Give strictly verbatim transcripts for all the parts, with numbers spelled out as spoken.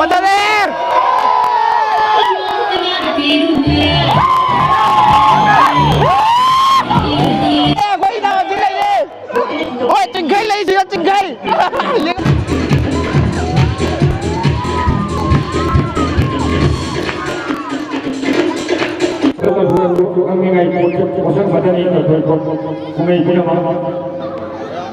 ꯐꯖꯔꯦ! ꯑꯩꯈꯣꯏ ꯏꯅꯥꯎ ꯑꯁꯤ ꯂꯩꯔꯦ! ꯍꯣꯏ, ꯆꯤꯡꯈꯩ ꯂꯩꯁꯤꯔ, ꯆꯤꯡꯈꯩ!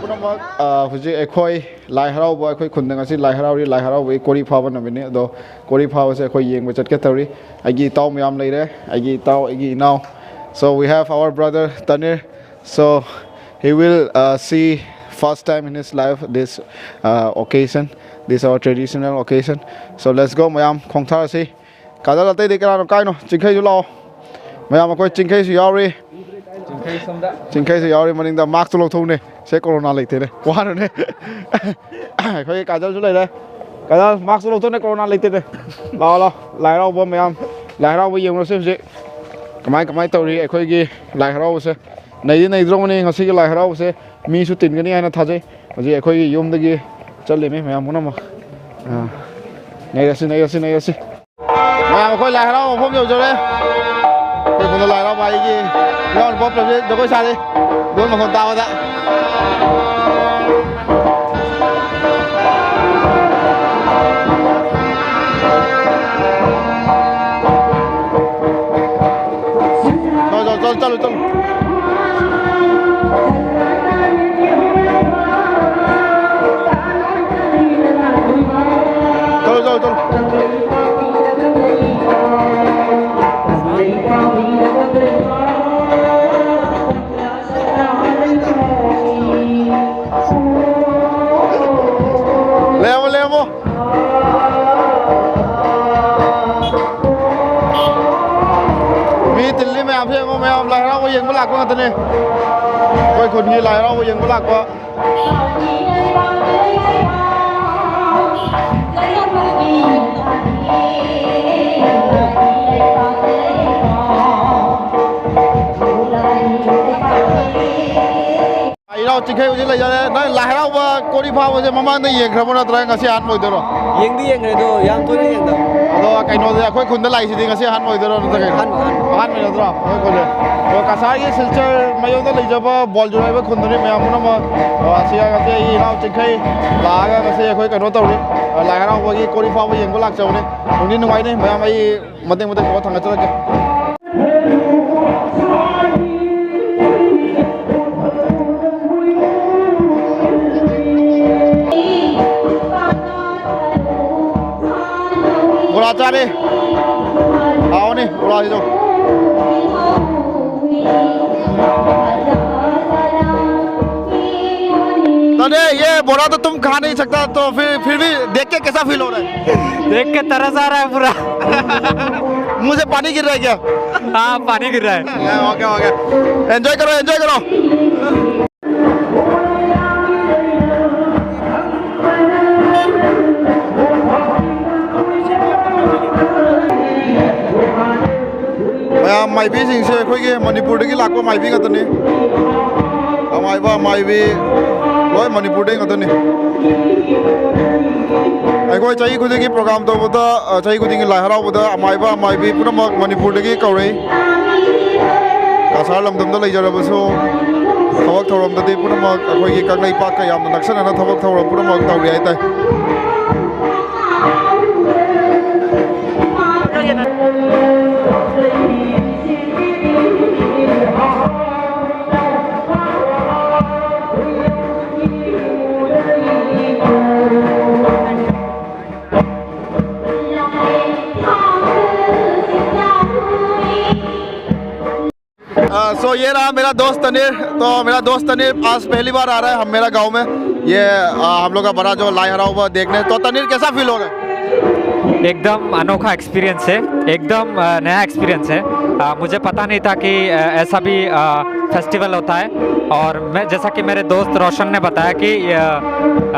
ꯄꯨꯝꯅꯃꯛ, ꯑ, ꯍꯧꯖꯤꯛ ꯑꯩꯈꯣꯏ ꯂꯥꯏ ꯍꯔꯥꯎꯕ, ꯑꯩꯈꯣꯏ ꯈꯨꯟꯗ ꯉꯁꯤ ꯂꯥꯏ ꯍꯔꯥꯎꯔꯤ, ꯂꯥꯏ ꯍꯔꯥꯎꯕꯒꯤ ꯀꯣꯔꯤ ꯐꯥꯕ ꯅꯨꯃꯤꯠꯅꯤ꯫ ꯑꯗꯣ ꯀꯣꯔꯤ ꯐꯥꯕꯁꯦ ꯑꯩꯈꯣꯏ ꯌꯦꯡꯕ ꯆꯠꯀꯦ ꯇꯧꯔꯤ꯫ ꯑꯩꯒꯤ ꯏꯇꯥꯎ ꯃꯌꯥꯝ ꯂꯩꯔꯦ, ꯑꯩꯒꯤ ꯏꯇꯥꯎ, ꯑꯩꯒꯤ ꯏꯅꯥꯎ꯫ So we have our brother Tanir. So he will, uh, see first time in his life this, uh, occasion, this our traditional occasion. So let's go, ꯃꯌꯥꯝ ꯈꯣꯡꯊꯥꯔꯁꯤ꯫ ꯀꯥꯖꯜ, ꯑꯇꯩꯗꯤ ꯀꯅꯥꯅꯣ ꯀꯥꯏꯅꯣ? ꯆꯤꯡꯈꯩꯁꯨ ꯂꯥꯛꯑꯣ꯫ ꯃꯌꯥꯝ ꯑꯩꯈꯣꯏ ꯆꯤꯡꯈꯩꯁꯨ ꯌꯥꯎꯔꯤ꯫ ꯆꯤꯡꯈꯩ ꯁꯣꯝꯗ꯫ ꯆꯤꯡꯈꯩꯁꯨ ꯌꯥꯎꯔꯤ ꯃꯅꯤꯡꯗ꯫ ꯃꯥꯛꯁꯇꯨ ꯂꯧꯊꯣꯛꯎꯅꯦ꯫ ꯁꯦ ꯀꯣꯔꯣꯅꯥ ꯂꯩꯇꯦꯅꯦ꯫ ꯋꯥꯔꯨꯅꯦ꯫ ꯑꯩꯈꯣꯏꯒꯤ ꯀꯥꯖꯜꯁꯨ ꯂꯩꯔꯦ꯫ ꯀꯥꯖꯜ, ꯃꯥꯛꯁꯇꯨ ꯂꯧꯊꯣꯛꯎꯅꯦ, ꯀꯣꯔꯣꯅꯥ ꯂꯩꯇꯦꯅꯦ꯫ ꯂꯥꯛꯑꯣ, ꯂꯥꯛꯑꯣ꯫ ꯂꯥꯏ ꯍꯔꯥꯎꯕ ꯃꯌꯥꯝ, ꯂꯥꯏ ꯍꯔꯥꯎꯕ ꯌꯦꯡꯉꯨꯔꯁꯤ ꯍꯧꯖꯤꯛ꯫ ꯀꯃꯥꯏ, ꯀꯃꯥꯏ ꯇꯧꯔꯤ ꯑꯩꯈꯣꯏꯒꯤ ꯂꯥꯏ ꯍꯔꯥꯎꯕꯁꯦ? ꯅꯩꯗꯤ ꯅꯩꯗ꯭ꯔꯣꯕꯅꯤ ꯉꯁꯤꯒꯤ ꯂꯥꯏ ꯍꯔꯥꯎꯕꯁꯦ꯫ ꯃꯤꯁꯨ ꯇꯤꯟꯒꯅꯤ ꯍꯥꯏꯅ ꯊꯥꯖꯩ꯫ ꯍꯧꯖꯤꯛ ꯑꯩꯈꯣꯏꯒꯤ ꯌꯨꯝꯗꯒꯤ ꯆꯠꯂꯤꯃꯤ ꯃꯌꯥꯝ ꯄꯨꯝꯅꯃꯛ꯫ ꯑꯥ, ꯅꯩꯔꯁꯤ, ꯅꯩꯔꯁꯤ, ꯅꯩꯔꯁꯤ꯫ ꯃꯌꯥꯝ ꯑꯩꯈꯣꯏ ꯂꯥꯏ ꯍꯔꯥꯎꯕ ꯃꯐꯝ ꯌꯧꯖꯔꯦ꯫ ꯑꯩꯈꯣꯏ ꯈꯨꯟꯗ ꯂꯥꯏ ꯍꯔꯥꯎꯕ ꯑꯩꯒꯤ ꯏꯅꯥꯎꯅꯨꯄꯥ ꯄ꯭ꯔꯕꯤꯟ ꯖꯒꯣꯏ ꯁꯥꯔꯤ꯫ ꯙꯣꯜ ꯃꯈꯣꯟ ꯇꯥꯕꯗ꯫ ꯆꯠꯂꯨ, ꯆꯠꯂꯨ, ꯆꯠꯂꯨ, ꯆꯠꯂꯨ꯫ ꯆꯠꯂꯨ, ꯆꯠꯂꯨ, ꯆꯠꯂꯨ꯫ ꯂꯩꯔꯝꯃꯣ, ꯂꯩꯔꯝꯃꯣ꯫ ꯃꯤ ꯇꯤꯜꯂꯤ ꯃꯌꯥꯝꯁꯦ ꯌꯦꯡꯉꯣ, ꯃꯌꯥꯝ ꯂꯥꯏ ꯍꯔꯥꯎꯕ ꯌꯦꯡꯕ ꯂꯥꯛꯄ ꯉꯥꯛꯇꯅꯦ꯫ ꯑꯩꯈꯣꯏ ꯈꯨꯟꯒꯤ ꯂꯥꯏ ꯍꯔꯥꯎꯕ ꯌꯦꯡꯕ ꯂꯥꯛꯄ꯫ ꯏꯅꯥꯎ ꯆꯤꯡꯈꯩ ꯍꯧꯖꯤꯛ ꯂꯩꯖꯔꯦ꯫ ꯅꯪ ꯂꯥꯏ ꯍꯔꯥꯎꯕ ꯀꯣꯔꯤ ꯐꯥꯎꯕꯁꯦ ꯃꯃꯥꯡꯗ ꯌꯦꯡꯈ꯭ꯔꯕ ꯅꯠꯇ꯭ꯔꯒ ꯉꯁꯤ ꯑꯍꯥꯟꯕ ꯑꯣꯏꯗꯣꯏꯔꯣ? ꯌꯦꯡꯗꯤ ꯌꯦꯡꯈ꯭ꯔꯦ ꯑꯗꯣ ꯌꯥꯝ ꯇꯣꯏꯅ ꯌꯦꯡꯗꯕ꯫ ꯑꯗꯣ ꯀꯩꯅꯣꯗꯤ ꯑꯩꯈꯣꯏ ꯈꯨꯟꯗ ꯂꯥꯛꯏꯁꯤꯗꯤ ꯉꯁꯤ ꯑꯍꯥꯟꯕ ꯑꯣꯏꯗꯣꯏꯔꯣ ꯅꯠꯇ꯭ꯔꯒ ꯀꯩꯅꯣ? ꯑꯍꯥꯟꯕ, ꯑꯍꯥꯟꯕ꯫ ꯑꯍꯥꯟꯕ ꯅꯠꯇ꯭ꯔꯣ? ꯑꯩꯈꯣꯏ ꯈꯨꯟꯁꯦ꯫ ꯑꯗꯣ ꯀꯁꯥꯔꯒꯤ ꯁꯤꯜꯆꯔ ꯃꯌꯣꯟꯗ ꯂꯩꯖꯕ ꯕꯣꯜ ꯖꯨꯔꯥꯏꯕ ꯈꯨꯟꯗꯨꯅꯤ ꯃꯌꯥꯝ ꯄꯨꯝꯅꯃꯛ꯫ ꯑꯗꯣ ꯑꯁꯤꯒ ꯉꯁꯤ ꯑꯩ ꯏꯅꯥꯎ ꯆꯤꯡꯈꯩ ꯂꯥꯛꯑꯒ ꯉꯁꯤ ꯑꯩꯈꯣꯏ ꯀꯩꯅꯣ ꯇꯧꯔꯤ꯫ ꯂꯥꯏ ꯍꯔꯥꯎꯕꯒꯤ ꯀꯣꯔꯤ ꯐꯥꯎꯕ ꯌꯦꯡꯕ ꯂꯥꯛꯆꯕꯅꯤ꯫ ꯅꯨꯡꯗꯤ ꯅꯨꯡꯉꯥꯏꯅꯤ ꯃꯌꯥꯝ꯫ ꯑꯩ ꯃꯇꯦꯛ ꯃꯇꯦꯛ ꯇꯧꯔ ꯊꯥꯡꯒꯠꯆꯔꯛꯀꯦ꯫ ꯕꯣꯔꯥ ꯆꯥꯔꯦ꯫ ꯍꯥꯎꯅꯤ ꯕꯣꯔꯥꯁꯤꯁꯨ꯫ तने ये बोरा तो तुम खा नहीं सकता, तो फिर फिर भी देख के कैसा फील हो रहा है? देख के तरस आ रहा है पूरा। मुंह से पानी गिर रहा है क्या? हाँ, पानी गिर रहा है। ओके ओके, एंजॉय करो, एंजॉय करो। ꯃꯌꯥꯝ ꯃꯥꯏꯕꯤꯁꯤꯡꯁꯦ ꯑꯩꯈꯣꯏꯒꯤ ꯃꯅꯤꯄꯨꯔꯗꯒꯤ ꯂꯥꯛꯄ ꯃꯥꯏꯕꯤ ꯉꯥꯛꯇꯅꯤ꯫ ꯑꯃꯥꯏꯕ ꯑꯃꯥꯏꯕꯤ ꯂꯣꯏ ꯃꯅꯤꯄꯨꯔꯗꯒꯤ ꯉꯥꯛꯇꯅꯤ꯫ ꯑꯩꯈꯣꯏ ꯆꯍꯤ ꯈꯨꯗꯤꯡꯒꯤ ꯄ꯭ꯔꯣꯒ꯭ꯔꯥꯝ ꯇꯧꯕꯗ, ꯑ, ꯆꯍꯤ ꯈꯨꯗꯤꯡꯒꯤ ꯂꯥꯏ ꯍꯔꯥꯎꯕꯗ ꯑꯃꯥꯏꯕ ꯑꯃꯥꯏꯕꯤ ꯄꯨꯝꯅꯃꯛ ꯃꯅꯤꯄꯨꯔꯗꯒꯤ ꯀꯧꯔꯛꯏ꯫ ꯀꯁꯥꯔ ꯂꯝꯗꯝꯗ ꯂꯩꯖꯔꯕꯁꯨ ꯊꯕꯛ ꯊꯧꯔꯝꯗꯗꯤ ꯄꯨꯝꯅꯃꯛ ꯑꯩꯈꯣꯏꯒꯤ ꯀꯪꯂꯩꯄꯥꯛꯀ ꯌꯥꯝꯅ ꯅꯛꯁꯟꯅꯅ ꯊꯕꯛ ꯊꯧꯔꯝ ꯄꯨꯝꯅꯃꯛ ꯇꯧꯔꯤ ꯍꯥꯏꯇꯥꯏ꯫ सो ये रहा मेरा दोस्त तनीर। तो मेरा दोस्त तनीर आज पहली बार आ रहा है हम मेरा गांव में, ये आ, हम लोग का बड़ा जो लाई हराव हुआ देखने। तो तनीर, कैसा फील हो रहा है? एकदम अनोखा एक्सपीरियंस है। एकदम अ, नया एक्सपीरियंस है। अ, मुझे पता नहीं था कि अ, ऐसा भी फेस्टिवल होता है। और मैं, जैसा कि मेरे दोस्त रोशन ने बताया कि अ,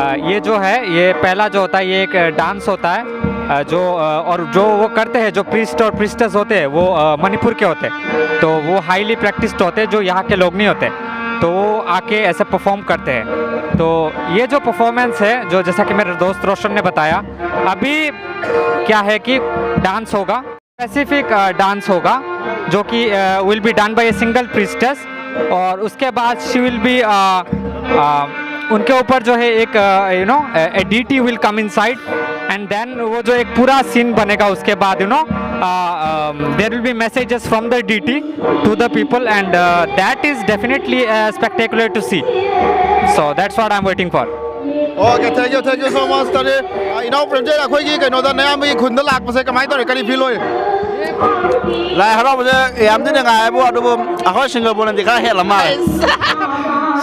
अ, ये जो है, ये पहला जो होता है, ये एक डांस होता है, अ, जो अ, और जो वो करते हैं, जो प्रीस्ट और प्रीस्टेस होते हैं, वो अ, मणिपुर के होते हैं। तो वो हाईली प्रैक्टिस्ड होते हैं, जो यहाँ के लोग नहीं होते। तो वो आके ऐसे परफॉर्म करते हैं। तो ये जो परफॉर्मेंस है, जो जैसा कि मेरे दोस्त रोशन ने बताया, अभी क्या है कि डांस होगा, स्पेसिफिक डांस होगा, जो कि will be done by a single priestess. और उसके बाद शी विल बी, उनके ऊपर जो है एक, you know, a deity will come inside, and then वो जो एक पूरा सीन बनेगा, उसके बाद, you know, there will be messages from the deity to the people, and that is definitely spectacular to see. So that's what I'm waiting for. Okay, thank you, thank you so much, ꯇꯥꯔꯦ꯫ ꯑ, ꯏꯅꯥꯎ ꯄ꯭ꯔꯦꯝꯖꯤꯠ, ꯑꯩꯈꯣꯏꯒꯤ ꯀꯩꯅꯣꯗ ꯅꯌꯥꯝꯕꯒꯤ ꯈꯨꯟꯗ ꯂꯥꯛꯄꯁꯦ ꯀꯃꯥꯏꯅ ꯇꯧꯔꯦ? ꯀꯔꯤ ꯐꯤꯜ ꯑꯣꯏ? ꯂꯥꯏ ꯍꯔꯥꯎꯕꯁꯦ ꯌꯥꯝꯗꯤ ꯅꯨꯡꯉꯥꯏꯕꯨ, ꯑꯗꯨꯕꯨ ꯑꯩꯈꯣꯏ ꯁꯤꯡꯒꯕꯣꯟꯅꯗꯤ ꯈꯔ ꯍꯦꯜꯂ ꯃꯥꯜꯂꯦ꯫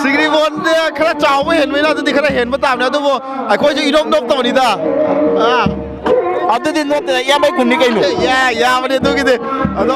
ꯁꯤꯡꯒꯕꯣꯟꯗꯤ ꯈꯔ ꯆꯥꯎꯕ ꯍꯦꯟꯕꯅꯤꯅ ꯑꯗꯨꯗꯤ ꯈꯔ ꯍꯦꯟꯕ ꯇꯥꯕꯅꯦ, ꯑꯗꯨꯕꯨ ꯑꯩꯈꯣꯏꯁꯨ ꯏꯅꯣꯞ ꯅꯣꯞꯇꯕꯅꯤꯗ꯫ ꯑꯥ꯫ ꯑꯗꯨꯗꯤ ꯅꯣꯞꯇꯦꯗ, ꯏꯌꯥꯝꯕꯩ ꯈꯨꯟꯅꯤ ꯀꯩꯅꯣ꯫ ꯌꯥ-, ꯌꯥꯕꯅꯤ ꯑꯗꯨꯒꯤꯗꯤ꯫ ꯑꯗꯣ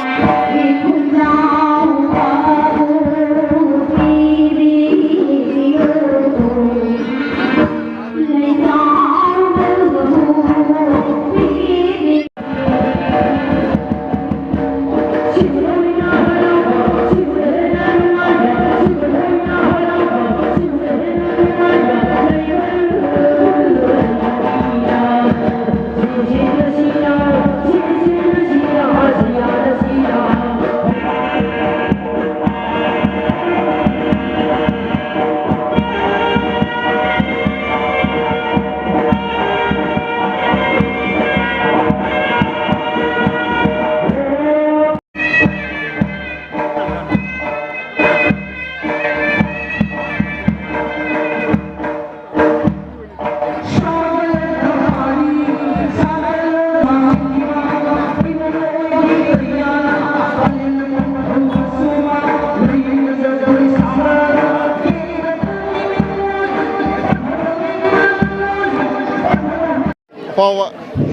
ꯐꯥꯎꯕ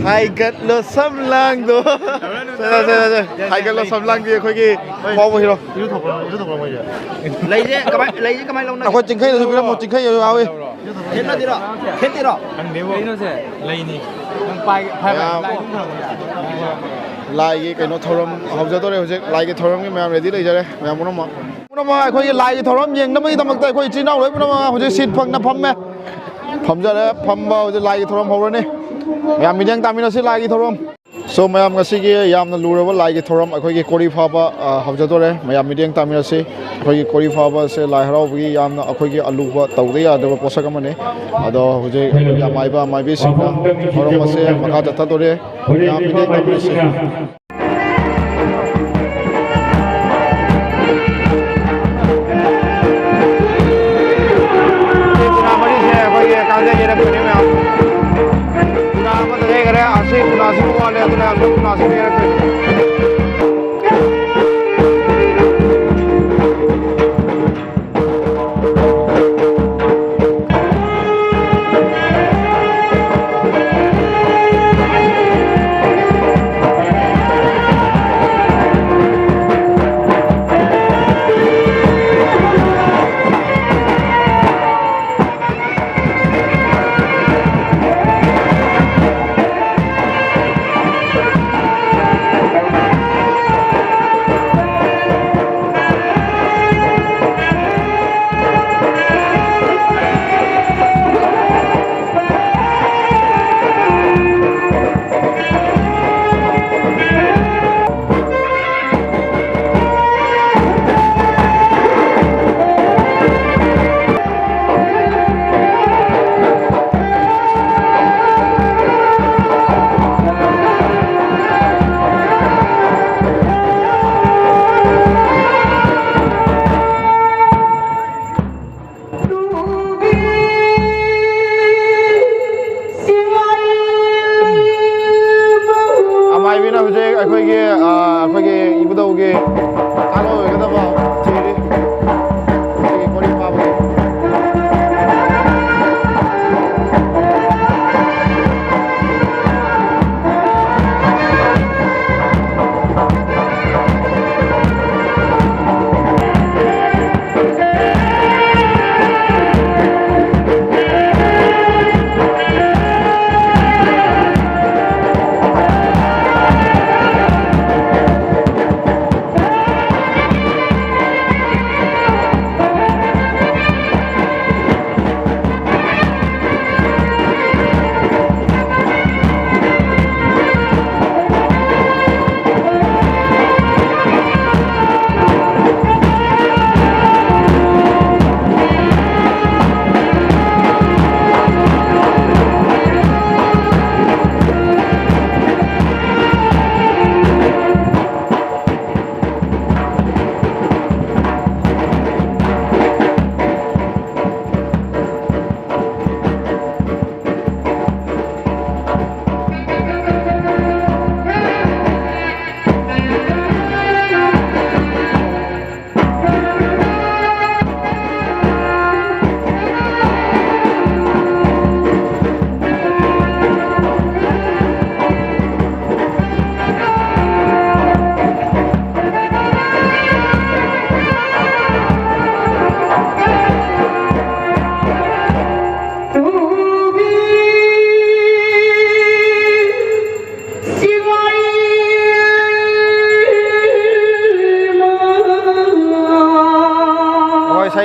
ꯍꯥꯏꯒꯠꯂꯣ ꯁꯝꯂꯥꯡꯗꯣ꯫ ꯁꯦ, ꯁꯦ, ꯁꯦ, ꯁꯦ꯫ ꯍꯥꯏꯒꯠꯂꯣ ꯁꯝꯂꯥꯡꯗꯤ ꯑꯩꯈꯣꯏꯒꯤ ꯐꯥꯎꯕ ꯍꯤꯔꯣ꯫ ꯂꯩꯁꯦ ꯀꯃꯥꯏ, ꯂꯩꯁꯦ ꯀꯃꯥꯏ ꯂꯧꯅꯒꯦ? ꯑꯩꯈꯣꯏ ꯆꯤꯡꯈꯩꯗꯁꯨ ꯄꯤꯔꯝꯃꯣ, ꯆꯤꯡꯈꯩꯗꯁꯨ ꯌꯥꯎꯏ꯫ ꯈꯦꯠꯅꯗꯤꯔꯣ? ꯈꯦꯠꯅꯤꯔꯣ? ꯈꯪꯗꯦꯕꯣ꯫ ꯀꯩꯅꯣꯁꯦ? ꯂꯩꯅꯤ꯫ ꯅꯪ ꯄꯥꯏꯒꯦ, ꯄꯥꯏ, ꯄꯥꯏ, ꯃꯌꯥꯝ ꯂꯥꯏ ꯑꯗꯨꯝ ꯊꯝꯃꯣ꯫ ꯂꯥꯏꯒꯤ ꯀꯩꯅꯣ ꯊꯧꯔꯝ ꯍꯧꯖꯗꯣꯔꯦ ꯍꯧꯖꯤꯛ꯫ ꯂꯥꯏꯒꯤ ꯊꯧꯔꯝꯒꯤ ꯃꯌꯥꯝ ready ꯂꯩꯖꯔꯦ꯫ ꯃꯌꯥꯝ ꯄꯨꯝꯅꯃꯛ, ꯄꯨꯝꯅꯃꯛ ꯑꯩꯈꯣꯏꯒꯤ ꯂꯥꯏꯒꯤ ꯊꯧꯔꯝ ꯌꯦꯡꯅꯕꯒꯤꯗꯃꯛꯇ ꯑꯩꯈꯣꯏ ꯏꯆꯤꯜ ꯏꯅꯥꯎ ꯂꯣꯏ ꯄꯨꯝꯅꯃꯛ ꯍꯧꯖꯤꯛ seat ꯐꯪꯅ ꯐꯝꯃꯦ꯫ ꯐꯝꯖꯔꯦ, ꯐꯝꯕ ꯍꯧꯖꯤꯛ ꯂꯥꯏꯒꯤ ꯊꯧꯔꯝ ꯍꯧꯔꯅꯤ꯫ ꯃꯌꯥꯝ ꯃꯤꯠꯌꯦꯡ ꯇꯥꯃꯤꯟꯅꯁꯤ ꯂꯥꯏꯒꯤ ꯊꯧꯔꯝ꯫ So, ꯃꯌꯥꯝ, ꯉꯁꯤꯒꯤ ꯌꯥꯝꯅ ꯂꯨꯔꯕ ꯂꯥꯏꯒꯤ ꯊꯧꯔꯝ ꯑꯩꯈꯣꯏꯒꯤ ꯀꯣꯔꯤ ꯐꯥꯕ, ꯑ, ꯍꯧꯖꯗꯣꯔꯦ꯫ ꯃꯌꯥꯝ ꯃꯤꯠꯌꯦꯡ ꯇꯥꯃꯤꯟꯅꯁꯤ꯫ ꯑꯩꯈꯣꯏꯒꯤ ꯀꯣꯔꯤ ꯐꯥꯕ ꯑꯁꯦ ꯂꯥꯏ ꯍꯔꯥꯎꯕꯒꯤ ꯌꯥꯝꯅ ꯑꯩꯈꯣꯏꯒꯤ ꯑꯂꯨꯕ ꯇꯧꯗ ꯌꯥꯗꯕ ꯄꯣꯠꯁꯛ ꯑꯃꯅꯤ꯫ ꯑꯗꯣ ꯍꯧꯖꯤꯛ ꯑꯩꯈꯣꯏꯒꯤ ꯑꯃꯥꯏꯕ ꯑꯃꯥꯏꯕꯤꯁꯤꯡꯅ ꯊꯧꯔꯝ ꯑꯁꯦ ꯃꯈꯥ ꯆꯠꯊꯗꯣꯔꯦ꯫ ꯃꯌꯥꯝ ꯃꯤꯠꯌꯦꯡ ꯇꯥꯃꯤꯟꯅꯁꯤ꯫ ꯁꯤ ꯄꯨꯅꯥ ꯃꯔꯤꯁꯦ ꯑꯩꯈꯣꯏꯒꯤ ꯀꯥꯡꯖꯩ ꯌꯩꯔꯛꯇꯣꯏꯅꯤ ꯃꯌꯥꯝ꯫ ꯄꯨꯅꯥ ꯑꯃꯗ ꯌꯩꯈꯔꯦ, ꯑꯁꯤ ꯄꯨꯅꯥꯁꯤ ꯋꯥꯠꯂꯦ, ꯑꯗꯨꯅ ꯑꯩꯈꯣꯏ ꯄꯨꯅꯥꯁꯤ ꯌꯩꯔꯛꯇꯣꯏꯅꯤ꯫ ꯑꯃꯥꯏꯕꯤꯅ ꯍꯧꯖꯤꯛ ꯑꯩꯈꯣꯏꯒꯤ, ꯑ, ꯑꯩꯈꯣꯏꯒꯤ ꯏꯕꯨꯙꯧꯒꯤ ꯊꯥꯡ ꯑꯣꯏꯒꯗꯕ ꯊꯤꯔꯤ꯫ ꯑꯩꯈꯣꯏꯒꯤ ꯀꯣꯔꯤ ꯐꯥꯕꯒꯤ꯫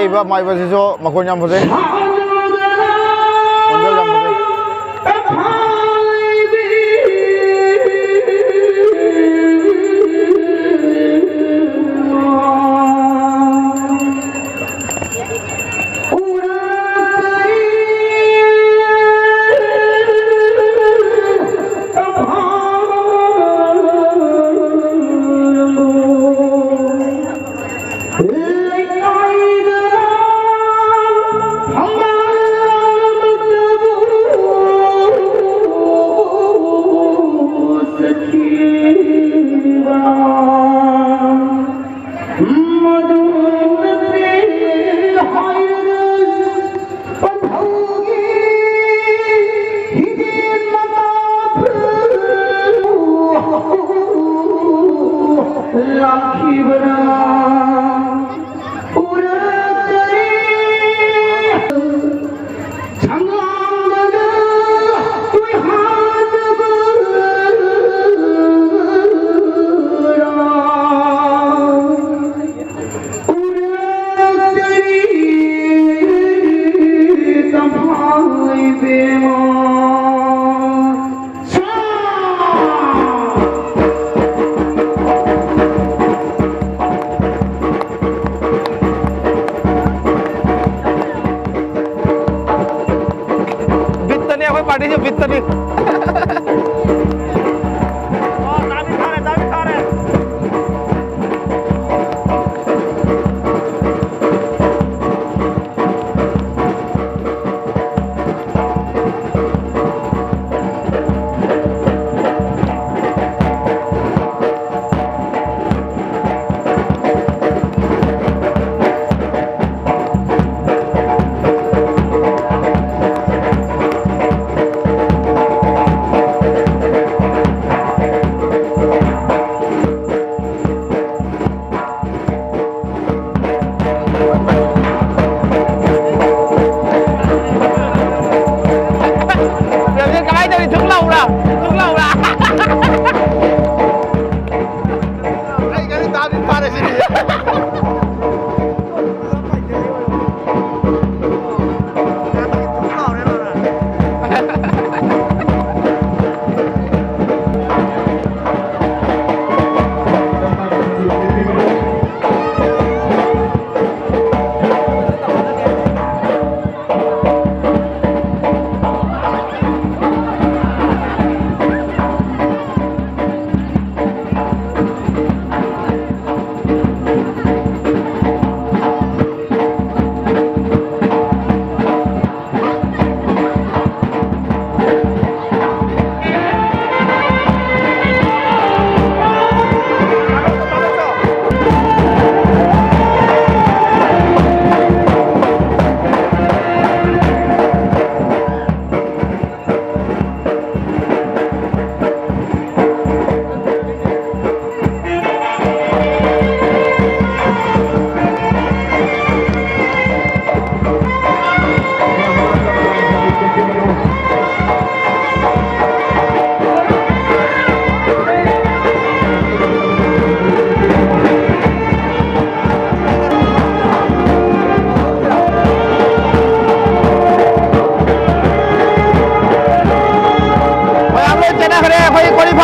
ꯏꯕ ꯃꯥꯏꯕꯁꯤꯁꯨ ꯃꯈꯣꯟ ꯌꯥꯝ ꯐꯖꯩ꯫ ꯈꯣꯟꯖꯦꯜ ꯌꯥꯝ ꯐꯖꯩ꯫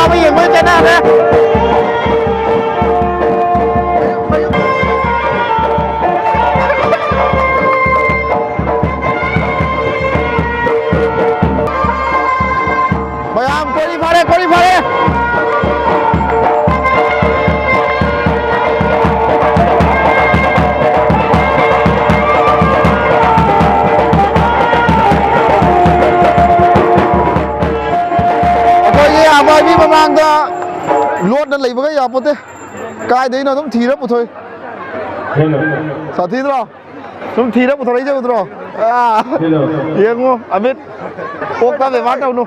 ꯑꯃ ꯌꯦꯡꯕ ꯆꯠꯅꯔꯦ꯫ ꯃꯌꯥꯝ ꯀꯣꯔꯤ ꯐꯥꯔꯦ, ꯀꯣꯔꯤ ꯐꯥꯔꯦ꯫ ꯑꯩꯈꯣꯏꯒꯤ ꯑꯃꯥꯏꯕꯤ ꯃꯃꯥꯡꯗ ꯂꯣꯠꯅ ꯂꯩꯕꯒ ꯌꯥꯄꯣꯠꯇꯦ꯫ ꯀꯥꯏꯗꯩꯅꯣ ꯑꯗꯨꯝ ꯊꯤꯔ ꯄꯨꯊꯣꯛꯏ꯫ ꯁꯥꯊꯤꯗ꯭ꯔꯣ? ꯁꯨꯝ ꯊꯤꯔ ꯄꯨꯊꯣꯔꯛꯏꯁꯦ ꯎꯗ꯭ꯔꯣ? ꯑꯥ꯫ ꯌꯦꯡꯉꯨ, ꯑꯃꯤꯠ꯫ ꯀꯣꯛꯇ ꯕꯦꯕꯥꯔ ꯇꯧꯅꯨ꯫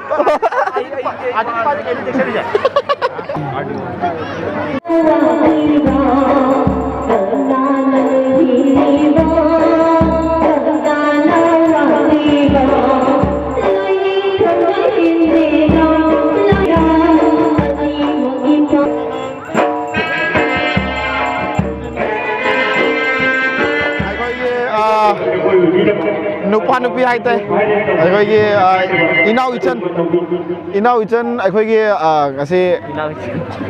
ꯑꯩꯈꯣꯏꯒꯤ, ꯑꯥ, ꯅꯨꯄꯥ ꯅꯨꯄꯤ ꯍꯥꯏꯇꯥꯏ, ꯑꯩꯈꯣꯏꯒꯤ, ꯑꯥ, ꯏꯅꯥꯎ ꯏꯆꯟ, ꯏꯅꯥꯎ ꯏꯆꯟ ꯑꯩꯈꯣꯏꯒꯤ, ꯑꯥ, ꯉꯁꯤ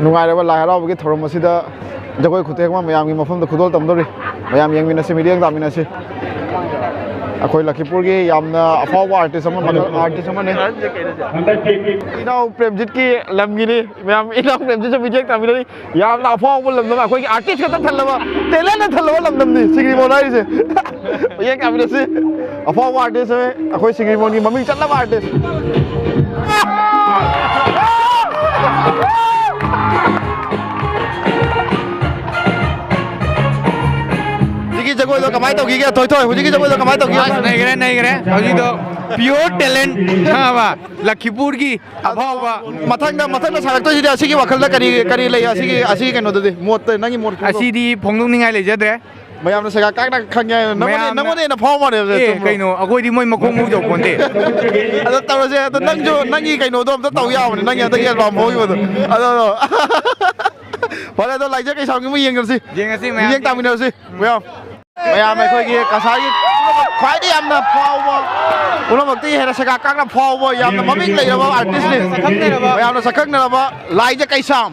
ꯅꯨꯡꯉꯥꯏꯔꯕ ꯂꯥꯏ ꯍꯔꯥꯎꯕꯒꯤ ꯊꯧꯔꯝ ꯑꯁꯤꯗ ꯖꯒꯣꯏ ꯈꯨꯊꯦꯛ ꯑꯃ ꯃꯌꯥꯝꯒꯤ ꯃꯐꯝꯗ ꯈꯨꯗꯣꯜ ꯇꯝꯗꯣꯔꯤ꯫ ꯃꯌꯥꯝ ꯌꯦꯡꯃꯤꯟꯅꯁꯤ, ꯃꯤꯠꯌꯦꯡ ꯇꯥꯃꯤꯟꯅꯁꯤ꯫ ꯑꯩꯈꯣꯏ ꯂꯛꯈꯤꯄꯨꯔꯒꯤ ꯌꯥꯝꯅ ꯑꯐꯥꯎꯕ artist ꯑꯃ, ꯃꯈꯜ artist ꯑꯃꯅꯤ꯫ ꯏꯅꯥꯎ ꯄ꯭ꯔꯦꯝꯖꯤꯠꯀꯤ ꯂꯝꯒꯤꯅꯤ꯫ ꯃꯌꯥꯝ ꯏꯅꯥꯎ ꯄ꯭ꯔꯦꯝꯖꯤꯠꯁꯨ ꯃꯤꯠꯌꯦꯡ ꯇꯥꯃꯤꯟꯅꯔꯤ꯫ ꯌꯥꯝꯅ ꯑꯐꯥꯎꯕ ꯂꯝꯗꯝ, ꯑꯩꯈꯣꯏꯒꯤ artist ꯈꯛꯇ ꯊꯜꯂꯕ, talent ꯅ ꯊꯜꯂꯕ ꯂꯝꯗꯝꯅꯤ ꯁꯤꯒꯤꯔꯤꯕꯣꯟ ꯍꯥꯏꯔꯤꯁꯦ꯫ ꯃꯤꯠꯌꯦꯡ ꯇꯥꯃꯤꯟꯅꯁꯤ꯫ ꯑꯐꯥꯎꯕ artist ꯑꯃ, ꯑꯩꯈꯣꯏ ꯁꯤꯡꯖꯃꯩꯒꯤ ꯃꯃꯤꯡ ꯆꯠꯂꯕ artist꯫ ꯍꯧꯖꯤꯛꯀꯤ ꯖꯒꯣꯏꯗꯣ ꯀꯃꯥꯏꯅ ꯇꯧꯈꯤꯒꯦ, ꯊꯣꯏ ꯊꯣꯏ? ꯍꯧꯖꯤꯛꯀꯤ ꯖꯒꯣꯏꯗꯣ ꯀꯃꯥꯏꯅ ꯇꯧꯈꯤꯒꯦ? ꯑꯁ, ꯅꯩꯈ꯭ꯔꯦ, ꯅꯩꯈ꯭ꯔꯦ꯫ ꯍꯧꯖꯤꯛꯇꯣ pure talent ꯈꯪꯉꯕ? ꯂꯛꯈꯤꯄꯨꯔꯒꯤ ꯑꯐꯥꯎꯕ꯫ ꯃꯊꯪꯗ, ꯃꯊꯪꯗ ꯁꯥꯔꯛꯇꯣꯏꯁꯤꯗꯤ ꯑꯁꯤꯒꯤ ꯋꯥꯈꯜꯗ ꯀꯔꯤ, ꯀꯔꯤ ꯂꯩ? ꯑꯁꯤꯒꯤ, ꯑꯁꯤꯒꯤ ꯀꯩꯅꯣꯗꯗꯤ, ꯃꯣꯠꯇ, ꯅꯪꯒꯤ ꯃꯣꯠ ꯐꯣꯡꯗꯣꯛꯑꯣ꯫ ꯑꯁꯤꯗꯤ ꯐꯣꯡꯗꯣꯛꯅꯤꯡꯉꯥꯏ ꯂꯩꯖꯗ꯭ꯔꯦ꯫ ꯃꯌꯥꯝꯅ ꯁꯦꯒꯥ ꯀꯥꯛꯅ ꯈꯪꯉꯦ ꯍꯥꯏꯅ ꯅꯪꯉꯣꯟꯗ, ꯃꯌꯥꯝꯅ ꯅꯪꯉꯣꯟꯗ ꯍꯦꯟꯅ ꯐꯥꯎꯕ ꯃꯥꯜꯂꯦꯕꯁꯦ, ꯑꯦ, ꯆꯨꯝꯕ꯭ꯔꯣ? ꯀꯩꯅꯣ, ꯑꯩꯈꯣꯏꯗꯤ ꯃꯣꯏ ꯃꯈꯣꯡ ꯃꯈꯨꯠ ꯌꯧꯄꯣꯟꯇꯦ꯫ ꯑꯗꯣ ꯇꯧꯔꯁꯦ, ꯑꯗꯣ ꯅꯪꯁꯨ ꯅꯪꯒꯤ ꯀꯩꯅꯣꯗꯣ ꯑꯝꯇ ꯇꯧ ꯌꯥꯕꯅꯦ, ꯅꯪꯒꯤ ꯍꯟꯗꯛꯀꯤ album ꯍꯧꯈꯤꯕꯗꯣ꯫ ꯑꯗꯣ, ꯑꯗꯣ꯫ ꯐꯔꯦ, ꯑꯗꯣ ꯂꯥꯏꯖ ꯀꯩꯁꯥꯝꯒꯤ ꯑꯃꯨꯛ ꯌꯦꯡꯉꯁꯤ꯫ ꯌꯦꯡꯉꯁꯤ ꯃꯌꯥꯝ꯫ ꯃꯤꯠꯌꯦꯡ ꯇꯥꯃꯤꯟꯅꯔꯁꯤ ꯃꯌꯥꯝ꯫ ꯃꯌꯥꯝ ꯑꯩꯈꯣꯏꯒꯤ ꯀꯁꯥꯔꯒꯤ ꯈ꯭ꯋꯥꯏꯗꯒꯤ ꯌꯥꯝꯅ ꯐꯥꯎꯕ, ꯄꯨꯝꯅꯃꯛꯇꯒꯤ ꯍꯦꯟꯅ ꯁꯦꯒꯥ ꯀꯥꯡꯅ ꯐꯥꯎꯕ, ꯌꯥꯝꯅ ꯃꯃꯤꯡ ꯂꯩꯔꯕ artistꯅꯤ꯫ ꯃꯌꯥꯝꯅ ꯁꯛꯈꯪꯅꯔꯕ ꯂꯥꯏꯖ ꯀꯩꯁꯥꯝ꯫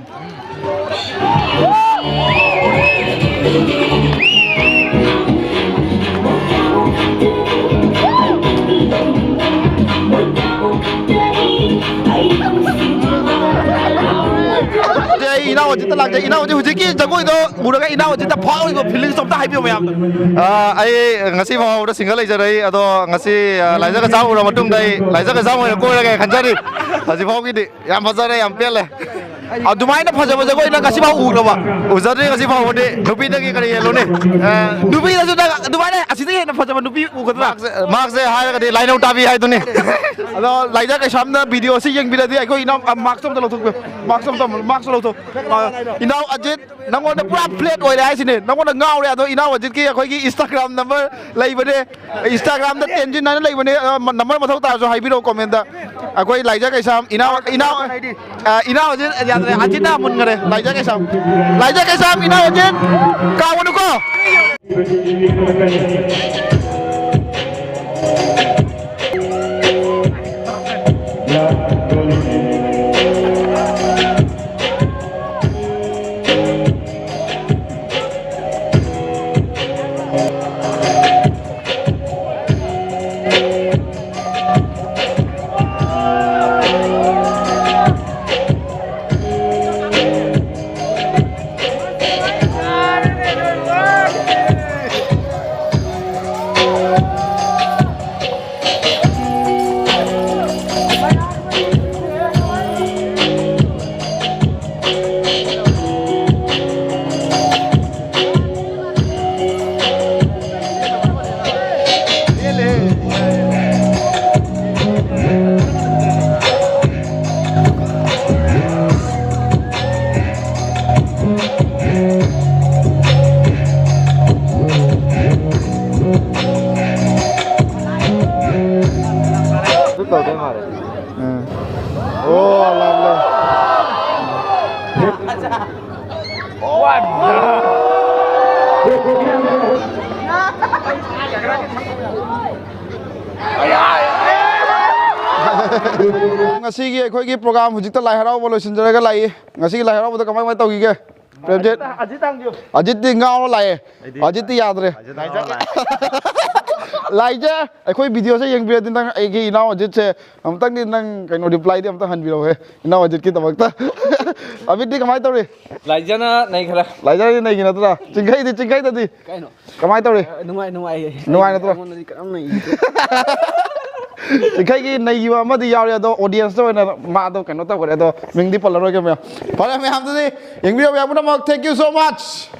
ꯑꯩ ꯏꯅꯥꯎ ꯑꯖꯤꯠꯇ ꯂꯥꯛꯆꯩ꯫ ꯏꯅꯥꯎ ꯑꯖꯤꯠ, ꯍꯧꯖꯤꯛꯀꯤ ꯖꯒꯣꯏꯗꯣ ꯎꯔꯒ ꯏꯅꯥꯎ ꯑꯖꯤꯠꯇ ꯐꯥꯎꯔꯤꯕ feelings ꯑꯝꯇ ꯍꯥꯏꯕꯤꯌꯨ ꯃꯌꯥꯝꯗ꯫ ꯑꯥ, ꯑꯩ ꯉꯁꯤ ꯐꯥꯎꯕꯗ single ꯂꯩꯖꯔꯛꯏ, ꯑꯗꯣ ꯉꯁꯤ, ꯑꯥ, ꯂꯥꯏꯖ ꯀꯩꯁꯥꯝ ꯎꯔ ꯃꯇꯨꯡꯗ ꯑꯩ ꯂꯥꯏꯖ ꯀꯩꯁꯥꯝ ꯑꯣꯏꯅ ꯀꯣꯏꯔꯒꯦ ꯈꯟꯖꯔꯤ꯫ ꯍꯧꯖꯤꯛ ꯐꯥꯎꯒꯤꯗꯤ ꯌꯥꯝ ꯐꯖꯔꯦ, ꯌꯥꯝ ꯄꯦꯜꯂꯦ꯫ ꯑꯗꯨꯃꯥꯏꯅ ꯐꯖꯕ ꯖꯒꯣꯏ ꯅꯪ ꯉꯁꯤ ꯐꯥꯎ ꯎꯈ꯭ꯔꯕ? ꯎꯖꯗ꯭ꯔꯤ ꯉꯁꯤ ꯐꯥꯎꯕꯗꯤ꯫ ꯅꯨꯄꯤꯗꯒꯤ ꯀꯔꯤ ꯍꯦꯜꯂꯨꯅꯤ? ꯑꯥ, ꯅꯨꯄꯤꯗꯁꯨ ꯅꯪ ꯑꯗꯨꯃꯥꯏꯅ ꯑꯁꯤꯗꯒꯤ ꯍꯦꯟꯅ ꯐꯖꯕ ꯅꯨꯄꯤ ꯎꯒꯗ꯭ꯔꯥ? ꯃꯍꯥꯛꯁꯦ, ꯃꯍꯥꯛꯁꯦ ꯍꯥꯏꯔꯒꯗꯤ ꯂꯥꯏꯅꯧ ꯇꯥꯕꯤ ꯍꯥꯏꯗꯨꯅꯤ꯫ ꯑꯗꯣ ꯂꯥꯏꯖ ꯀꯩꯁꯥꯝꯅ video ꯁꯤ ꯌꯦꯡꯕꯤꯔꯗꯤ ꯑꯩꯈꯣꯏ ꯏꯅꯥꯎ, ꯑ, mask ꯑꯝꯇ ꯂꯧꯊꯣꯛꯄꯤꯌꯨ꯫ Mask ꯑꯝꯇ, mask ꯂꯧꯊꯣꯛ꯫ ꯑ, ꯏꯅꯥꯎ ꯑꯖꯤꯠ, ꯅꯪꯉꯣꯟꯗ ꯄꯨꯔꯥ flat ꯑꯣꯏꯔꯦ ꯍꯥꯏꯁꯤꯅꯦ꯫ ꯅꯪꯉꯣꯟꯗ ꯉꯥꯎꯔꯦ꯫ ꯑꯗꯣ ꯏꯅꯥꯎ ꯑꯖꯤꯠꯀꯤ ꯑꯩꯈꯣꯏꯒꯤ Instagram number ꯂꯩꯕꯅꯦ꯫ Instagramꯗ ꯇꯦꯟꯖꯤꯟ ꯍꯥꯏꯅ ꯂꯩꯕꯅꯦ꯫ ꯑ, ꯃ-, number ꯃꯊꯧ ꯇꯥꯔꯁꯨ ꯍꯥꯏꯕꯤꯔꯛꯑꯣ commentꯗ꯫ ꯑꯩꯈꯣꯏ ꯂꯥꯏꯖ ꯀꯩꯁꯥꯝ, ꯏꯅꯥꯎ, ꯏꯅꯥꯎ, ꯑ, ꯏꯅꯥꯎ ꯑꯖꯤꯠ ꯌꯥꯗ꯭ꯔꯦ꯫ ꯑꯖꯤꯠꯅ ꯃꯨꯟꯈꯔꯦ꯫ ꯂꯥꯏꯖ ꯀꯩꯁꯥꯝ꯫ ꯂꯥꯏꯖ ꯀꯩꯁꯥꯝ, ꯏꯅꯥꯎ ꯑꯖꯤꯠ꯫ ꯀꯥꯎꯒꯅꯨꯀꯣ꯫ ꯑꯗꯨ ꯇꯧꯗꯣꯏ ꯃꯥꯜꯂꯦ꯫ ꯎꯝ꯫ ꯑꯣ, lovely꯫ ꯉꯁꯤꯒꯤ ꯑꯩꯈꯣꯏꯒꯤ program ꯍꯧꯖꯤꯛꯇ ꯂꯥꯏ ꯍꯔꯥꯎꯕ ꯂꯣꯏꯁꯤꯟꯖꯔꯒ ꯂꯥꯛꯏ꯫ ꯉꯁꯤꯒꯤ ꯂꯥꯏ ꯍꯔꯥꯎꯕꯗ ꯀꯃꯥꯏ ꯀꯃꯥꯏ ꯇꯧꯈꯤꯒꯦ? ꯄ꯭ꯔꯦꯝꯖꯤꯠ? ꯑꯖꯤꯠꯇꯤ ꯉꯥꯎꯔ ꯂꯥꯛꯑꯦ꯫ ꯑꯖꯤꯠꯇꯤ ꯌꯥꯗ꯭ꯔꯦ꯫ ꯂꯥꯏꯖ, ꯑꯩꯈꯣꯏ videoꯁꯦ ꯌꯦꯡꯕꯤꯔꯗꯤ ꯅꯪ ꯑꯩꯒꯤ ꯏꯅꯥꯎ ꯑꯖꯤꯠꯁꯦ ꯑꯃꯨꯛꯇꯪꯗꯤ ꯅꯪ ꯀꯩꯅꯣ replyꯗꯤ ꯑꯝꯇ ꯍꯟꯕꯤꯔꯛꯎꯍꯦ, ꯏꯅꯥꯎ ꯑꯖꯤꯠꯀꯤꯗꯃꯛꯇ꯫ ꯑꯕꯤꯠꯇꯤ ꯀꯃꯥꯏ ꯇꯧꯔꯤ? ꯂꯥꯏꯖꯅ ꯅꯩꯈꯔꯦ꯫ ꯂꯥꯏꯖꯅꯗꯤ ꯅꯩꯒꯤ ꯅꯠꯇ꯭ꯔꯥ? ꯆꯤꯡꯈꯩꯗꯤ, ꯆꯤꯡꯈꯩꯗꯗꯤ? ꯀꯩꯅꯣ? ꯀꯃꯥꯏ ꯇꯧꯔꯤ? ꯑ, ꯅꯨꯡꯉꯥꯏ, ꯅꯨꯡꯉꯥꯏ꯫ ꯅꯨꯡꯉꯥꯏ ꯅꯠꯇ꯭ꯔꯣ? ꯑꯩꯉꯣꯟꯗꯗꯤ ꯀꯅꯥꯝ ꯅꯩꯈꯤꯗ꯭ꯔꯦ꯫ ꯆꯤꯡꯈꯩꯒꯤ ꯅꯩꯈꯤꯕ ꯑꯃꯗꯤ ꯌꯥꯎꯔꯤ, ꯑꯗꯣ audienceꯇ ꯑꯣꯏꯅ ꯃꯥꯗꯣ ꯀꯩꯅꯣ ꯇꯧꯈ꯭ꯔꯦ, ꯑꯗꯣ ꯃꯤꯡꯗꯤ ꯄꯜꯂꯔꯣꯏꯒꯦ ꯃꯌꯥꯝ꯫ ꯐꯔꯦ, ꯃꯌꯥꯝꯗꯨꯗꯤ ꯌꯦꯡꯕꯤꯌꯣ ꯃꯌꯥꯝ ꯄꯨꯝꯅꯃꯛ, thank you so much꯫